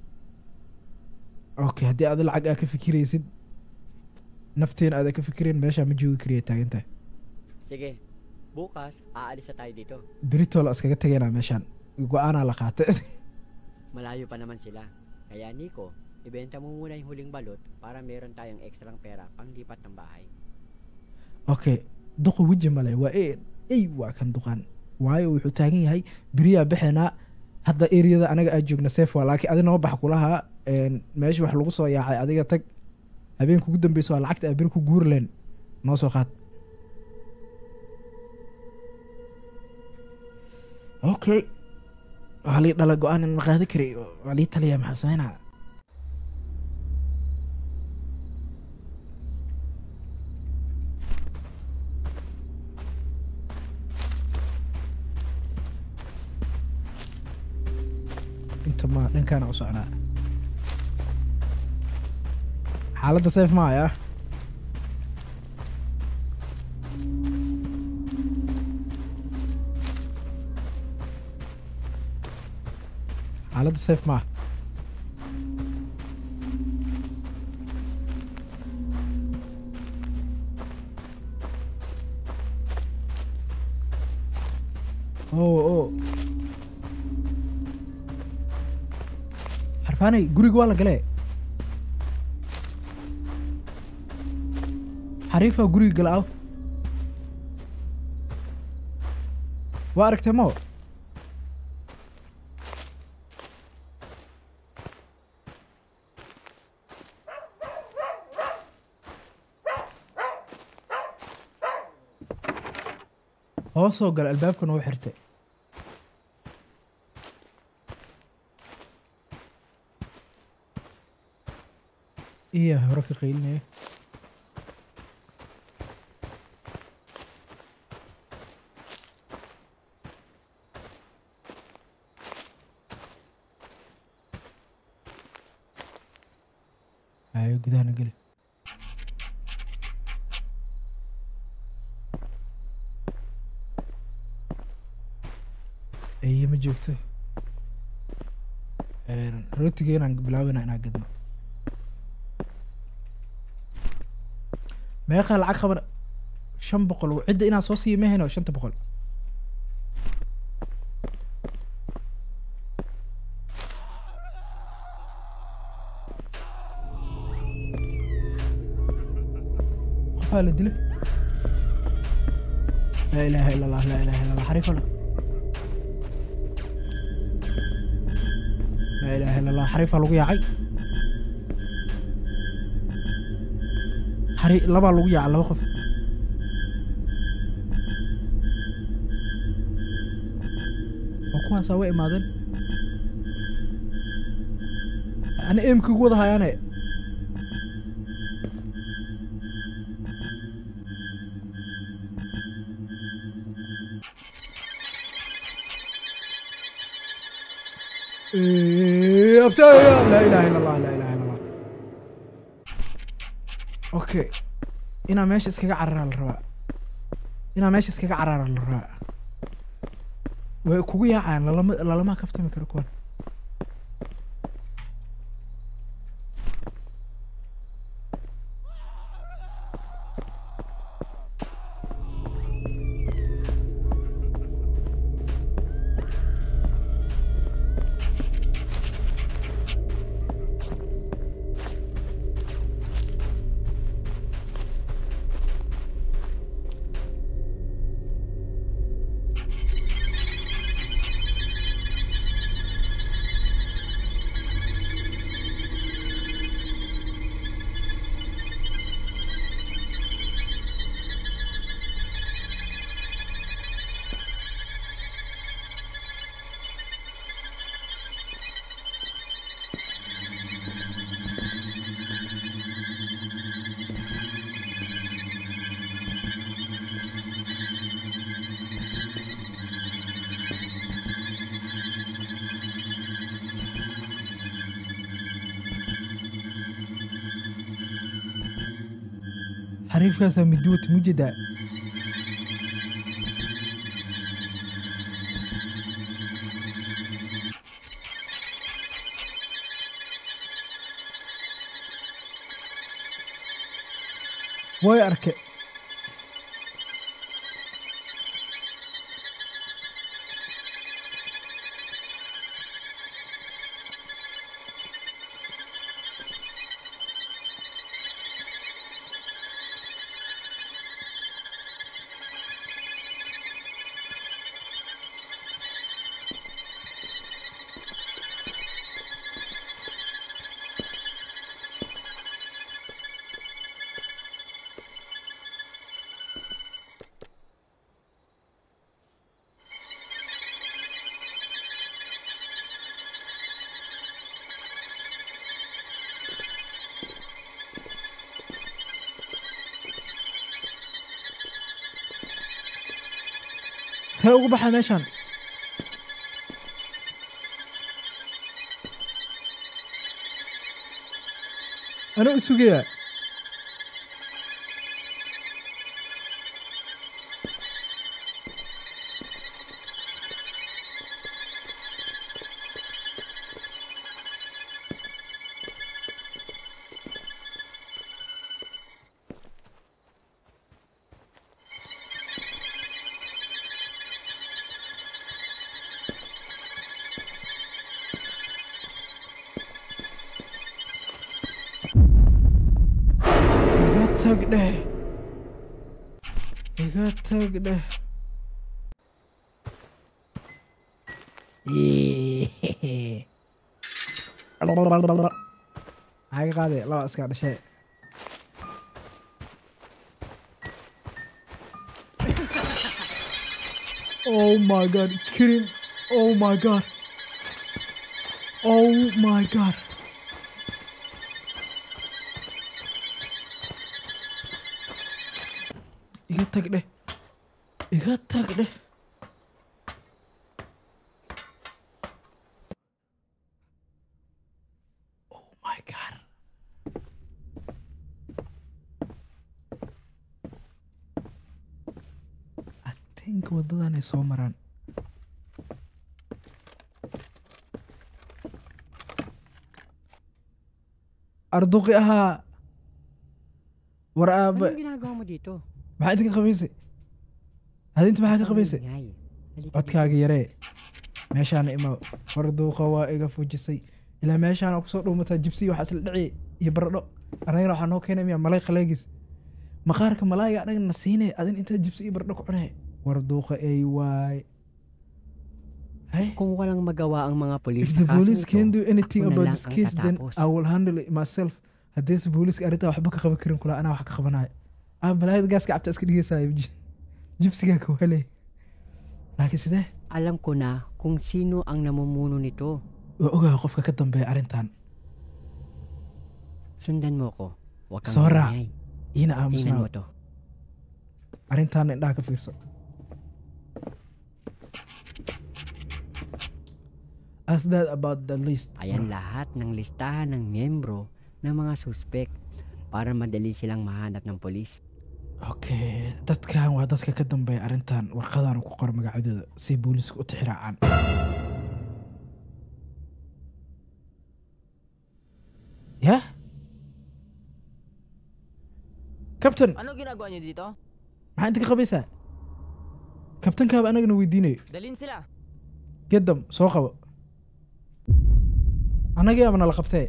Okay, haddii aad lacag aa ka fikiraysid, nafteen aad ka fikirin, meesha ma joogi kariya taagan tahay. Sige, bukas aalis na tayo dito. Berito la iskaga tagaynaa meeshaan. Go'aanaa la qaatay. Malayo pa naman sila. Kaya Nico, ibenta mo muna yung huling balot para meron tayong ekstrang pera panglipat ng bahay. Okay, duqa weji male waa ey ey waa kan duqaan. Waayo wuxuu taagan yahay beriyaa bixinaa hadda eriyada anaga aad joogna safe waa, laakiin adi noo bax kulahaa meesha wax lagu soo yaacay adiga tag habeenka ugu dambeysa waa lacagta aad beri ku guuri leen noo soo qaad. Okay, waa lii dhala go-aan in ma qaadi kari, waa lii taliyaa maxaa sameynaa? Inta ma dhankaana u socnaa. Xaaladda safe ma haya. Xaaladda safe ma. Oh oh. Xarfaanay guriga waa la galee. Xariifa guriga gala aw. Waa aragtay mo? Hoos oo gala albaabkana wuu xirtay. Iya hore ka qaylinaya. Ayo gudahana geli. Eye ma joogto. Rootiga inaan bilaabina inaan gadno. Meeqa lacag qaban? 500. Cidda inaan soo siiyo ma heno 500. Qofaa la dilay. Laa ilaaha illa Allah, laa ilaaha illa Allah. Xariif wala. Laa ilaaha illa Allah. Xariifaa lagu yaacay. Xari labaa lagu yaacay, laba qof. Oo kuwaasaa way imaadeen. Ana aimka ugu wada hayaane. إيه، لا إله إلا الله، لا إله إلا الله. Okay, inaa meesha iskaga cararaa la rabaa. Inaa meesha iskaga cararaa la rabaa. Way kugu yaacayaan, lalama kaftami karo kuwan. Xariifkaasaa miduwata mujedaa. Way arke. See ugu baxay meeshaan? Anaa u sugayaa. Iga tag dheh. Iga tag dheh. Maxaa ka qaaday? Laba iskaa dhashay. Oh my god, kidding. Oh my god. Oh my god. Iga tag dheh. Iga tag dheh. Oh my god. I think wadadan ay soo maraan. Arduqi ahaa. War aabbe. Anong ginagawa mo dito? Maxaa inta ka qabaysay? Hada inta maxaa ka qabaysay? Ingay. Halika dito. Codkaaga yaree. Meeshaana ima war duuqa waa iga fujisay. Ilaa meeshaana kusoo dhuumataa jibsi waxaa isla dhici iyo baradho. Anagana waxaa noo keenay miya malay qaleegis. Maqaarka malaayga anaga na siinay adin intaa jibsi iyo baradho ku cunay. War duuqa ay waay. Hay. Kung walang magawa ang mga pulis If the sa kasong police ito, can't do anything ako na about lang this ang case, then tatapos. I will handle it myself. Haddaysa booliiska arrintaa waxba ka qaban karin kula anaa wax ka qabanaya. Ah, balaayada gaaska cabta iska dhigaysaa jibsigaa ka walay. Laakiin sidee? Alam ko na kung sino ang namumuno nito. Waa ogahay qofka ka dambeeya arrintan. Sundan mo ko. Huwag kang Soo raac. maingay. Iina Tingnan mo aamusnaa. to. Arrintaana indhaha ka fiirso. Ask that about the list. Ayan lahat ng listahan ng miyembro ng mga suspek para madali silang mahanap ng polis. Okay, dadkan waa dadka ka dambeeya arrintan. Warqadaana ku qor magacyadooda si booliisku u tixraacaan. Yah? Captain, Ano ginagawa niyo dito? maxaa inta ka qabaysaa? Kabtankaaba anagana weydiinayo. Dalhin sila. Get them, soo qabo. Anagii ama nala qabtee.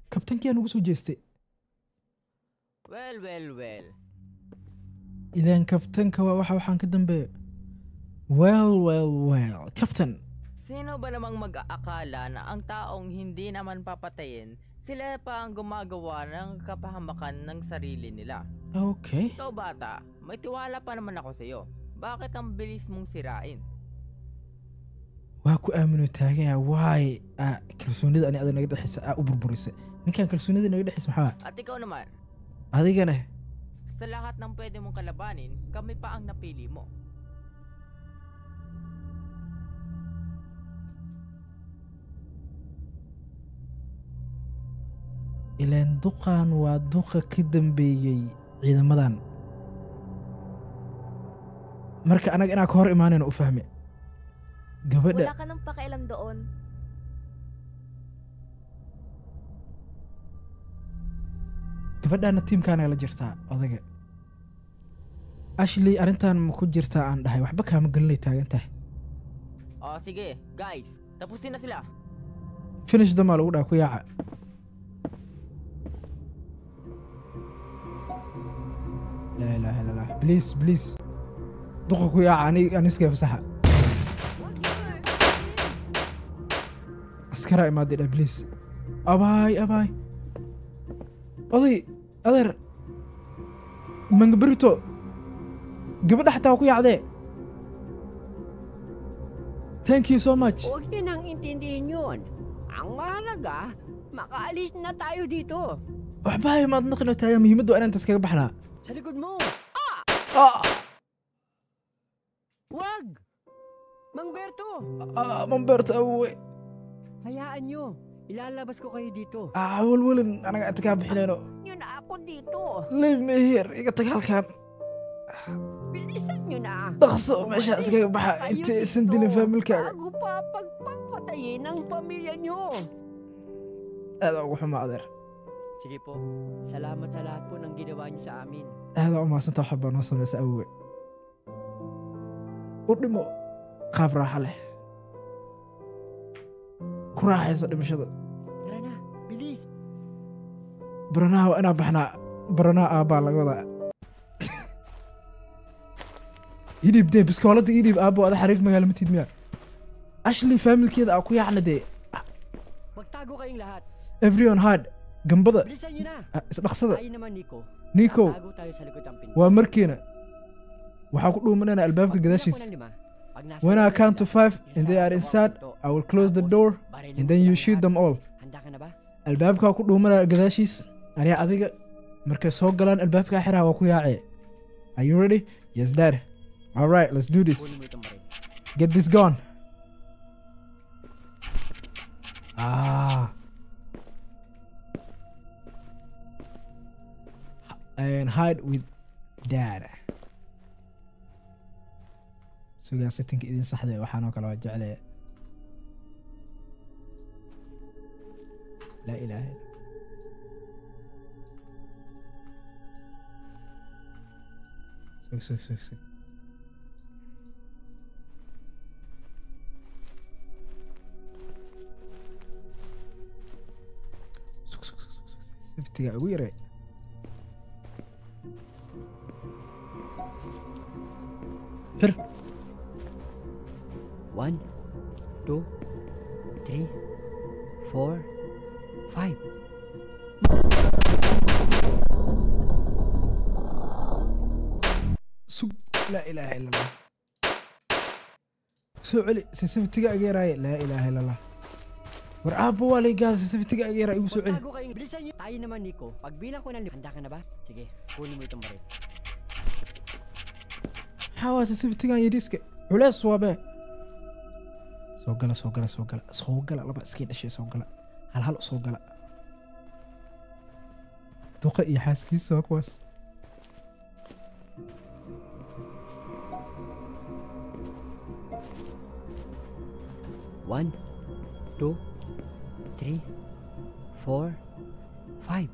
Kabtankiyaa nagu soo jeestay. Well, well, well. Ilaan kabtanka waa waxa waxaan ka dambeeyo. Well, well, well. Captain, Sino ba namang mag-aakala na ang taong hindi naman papatayin, sila pa ang gumagawa ng kapahamakan ng sarili nila? Okay. Ikaw bata, may tiwala pa naman ako sa'yo. Bakit ang bilis mong sirain? Waa ku aamino taagan yahay. Waay, kalsoonida ani adag naga dhexaysa aa u burburisay. Ninkan kalsoonida naga dhexaysa maxaa? At ikaw naman, Adigana. sa lahat ng pwede mong kalabanin, kami pa ang napili mo. Ilaan duqan waa duqa ka dambeeyey ciidamadan. Marka anaga inaan ka hor imaanayno u fahme. Gabadha Wala ka nang pakialam doon. Gabadhaana tiimkaana la jirtaa odayga. Ashley arrintan ma ku jirtaa aan dhahay waxba kaama gelinay taagan tahay. O sige, guys, tapusin na sila. Finish damaa lagu dhaha ku yaaca. Laa ilaaha illa Allah. Please, please. Duqa ku yaaca ani aniska fasaxa. Askara imaadey dhah please. Abaay abaay. Oday adeer Mangabrito gabadha xataa waa ku yaacdee. Thank you so much. Huwag niyo nang intindihin yun. Ang mahalaga, makaalis na tayo dito. Waxba hay maad naqino taagan muhiimaddu waa inaan intaas kaga baxnaa. Sa likod mo! Ah! Wag! Mang Berto! Ah, Mang Berto, awowe. Hayaan niyo. Ilalabas ko kayo dito. Ah, walwalin anaga inta kaa bixinayno. Niyo na ako dito. Leave me here. Iga tag halkan. Bilisan niyo na. Dhaqso meesha iskaga baxa Kayo inta aysan dito dilin faamilkaaga. Bago pa pagpapatayin ang pamilya niyo. Aad ugu xumaa adeer. Sige po. Salamat sa lahat po ng ginawa niyo sa amin. Aad u mahadsantaha waxba baa noo samaysa awowe. U dhimo qaab raaxo leh. Ku raaxaysa dhimashada. Tara na, bilis. Baranaha waa inaan baxnaa. Baranaha aabbaa laga wadaa. Idhiib dee biskoolada idhiib aabbo ada xariif magaalo ma tiid miyaa? Ashley faamilkeeda aa ku yaacna dee. Magtago kayong lahat. Everyone hide. Gambada. Bilisan niyo na. Ah, isdhaqsada. Tayo naman, Nico. Nico. Tago tayo sa likod ng pinto. Waa markiina. Waxaa ku dhuumanayna albaabka Pagbilang ko gadaashiis. ng lima, pag nasa When I loob count to sila, 5 and they are isasara ko ang inside, pinto. I will close the Tapos, door barilin and ko then you silang shoot lahat. them all. Handa ka na ba? Albaabka ku dhuumanaya gadaashiis. Aniga adiga markay soo galaan albaabka xiraa waa ku yaacee. Are you ready? Yes, Dad. All right, let's do this. Kunin mo itong baril. Get this gone. Ah. And hide with Dad. Sugaa settingka idin saxday waxaan oo kale waa jeclaya. Laa ilaaha illa. Sug sug sug sug. Sug sug sug sug. Safetiga ugu yaree. Xir. 1, 2, 3, 4, 5. Sug. Laa ilaaha illa Allah. Soo celi safetiga iga yaraaye. Laa ilaaha illa Allah. War aabbo waa la igaada safetiga iga yaraa igu soo celi. Magtago kayong bilisan niyo. Tayo naman, Nico. Pagbilang ko ng lima, handa ka na ba? Sige, kunin mo itong baril. Maxaa waa safetigan yariiska? Culeys waa bee. Soo gala soo gala soo gala soo gala laba iskii dhashay soo gala hal hal u soo gala. Duqa iyo xaaskiisa waa kuwaas. One, two, three, four, five.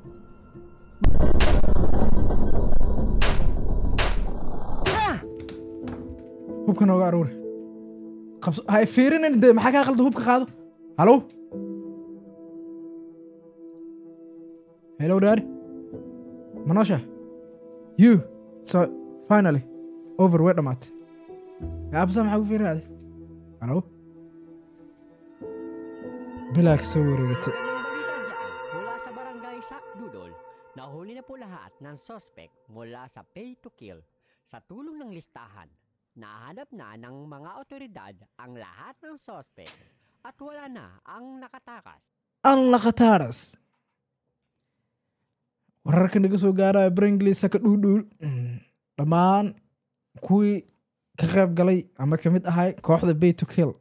Tara! Hubka nooga aruuri. Qabso ha i fiirinin dee maxaa kaa qaldan hubka qaado. Hallo? Hello Dad. Manosha. You. So finally over way dhamaatay. Aabsa maxaa ku fiirinaaday? Hallo? Bilaa ka soo wareegatay. Magandang balita dyan mula sa barangay Sakdudol. Nahuli na po lahat ng suspect mula sa pay to kill. Sa tulong ng listahan, nahanap na ng mga otoridad ang lahat ng suspect at wala na ang nakatakas. Ang nakataras. Wararka naga soo gaaraya Bringley Sakadudul. Dhammaan kuwii ka qayb galay ama ka mid ahay kooxda pay to kill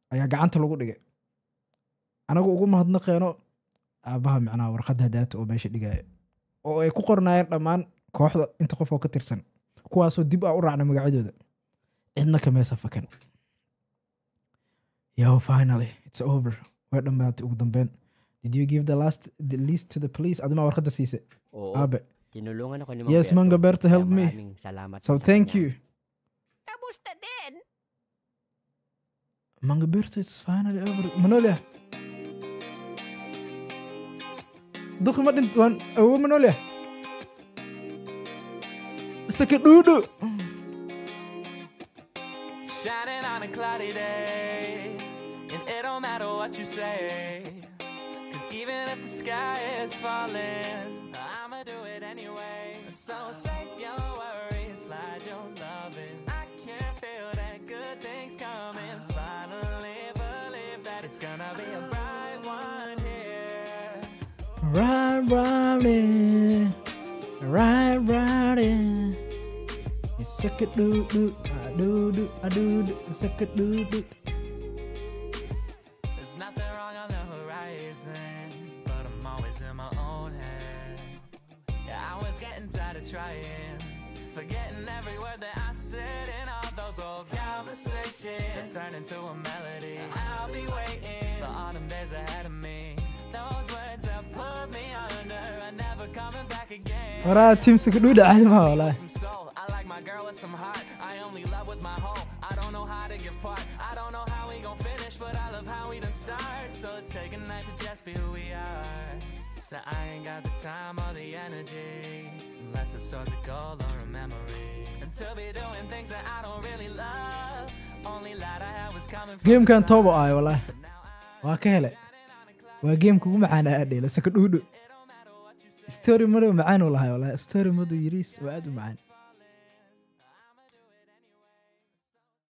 ayaa gacanta lagu dhigay. Anagu ugu mahadnaqeeno Aabaha macnaha warqadda hadaata oo meesha dhigaya oo ay ku qornaayeen dhammaan kooxda inta qof oo ka tirsan, kuwaasoo dib a u raacna magacyadooda, cidna kameesa fakan. Yo, finally it's over, way dhammaatay ugu dambeyn. Did you give the last the list to the police? Adimaa warqadda siisay? Oo. Aabe. Tinulungan ako ni Mang Yes, Berto. Mang Berto Kaya helped me. maraming salamat So sa thank kanya. you. Tapos na din! Mang Berto, it's finally over. Manolia duqi ma dhint waan awo Manolia saka dhuudhu. Shining on a cloudy day, and it don't matter what you say. 'Cause even if the sky is falling, I'ma do it anyway. So save your worries, slide your loving. I can feel that good things coming. Finally believe that it's gonna be a bright one here. Right, right, right, right. Saka doo doo, a doo doo, a doo doo, saka doo doo. There's nothing wrong on the horizon, but I'm always in my own head. Yeah, I was getting tired of trying, forgetting every word that I said in all those old conversations that turned into a melody. I'll be waiting for autumn days ahead of me. Those words that put me under are never coming back again. Waraa team saka doo caadi maaha wallaahi. Some soul. I like my girl with some heart. I only love with my whole. I don't know how to give part. I don't know how we gon' finish, but I love how we done start. So let's take a night to just be who we are. So I ain't got the time or the energy, unless it's towards a goal or a memory. And to be doing things that I don't really love. Only light I had was coming from Gamekan toobo ahay wallaahi, waa ka hele, waa gameka ugu macaan aa dheelo. Saka dhuudhu story mode macaan uu lahay wallaahi, story mode yariis waa aad u macaan.